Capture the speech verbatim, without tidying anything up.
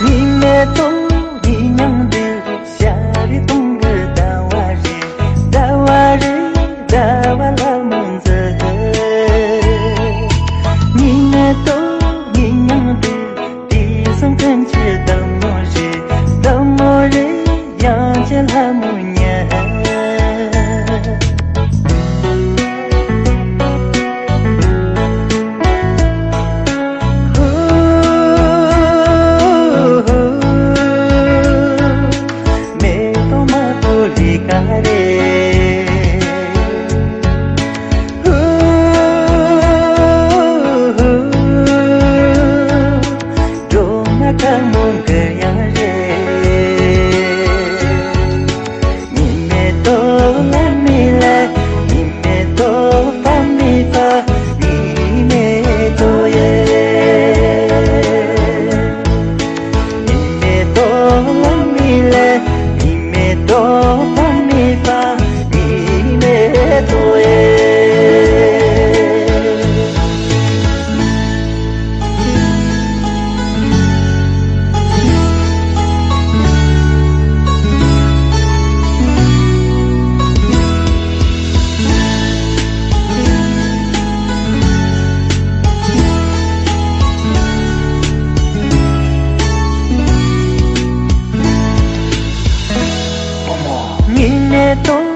ཉི་མའི་ཐོག་ཉི་མྱང་འདི་ཤར་གཏོང་གི་ཟླ་བ་རེད། ཟླ་བ་རེད། ཟླ་བ་ལ་མོ་འཛིན། ཉི་མའི་ཐོག་ཉི་མྱང་འདི་དུས་གསུམ་ཀུན་གྱི་བདག་མོ་རེད། བདག་མོ་རེད། ཡང་ཅི་ལྷ་མོ་ཉལ། མེ་ཏོག་མ་ཏོག་ལི་ཀ་རེད། སྒྲོལ་མ་དཀར་མོ་གུ་ཡངས་རེད། ཉི་མའི་ཐོག་ལ་མི་ལ། ཉི་མའི་ཐོག་པ་མི་པ། ཉི་མའི་ཐོག་ཡེ། ཉི་མའི་ཐོག་ལ་མི་ལ། ཉི་མའི་ཐོག་པ་མི་པ། ཉི་མའི་ཐོག་ཡེ། ཉི་མའི་ཐོག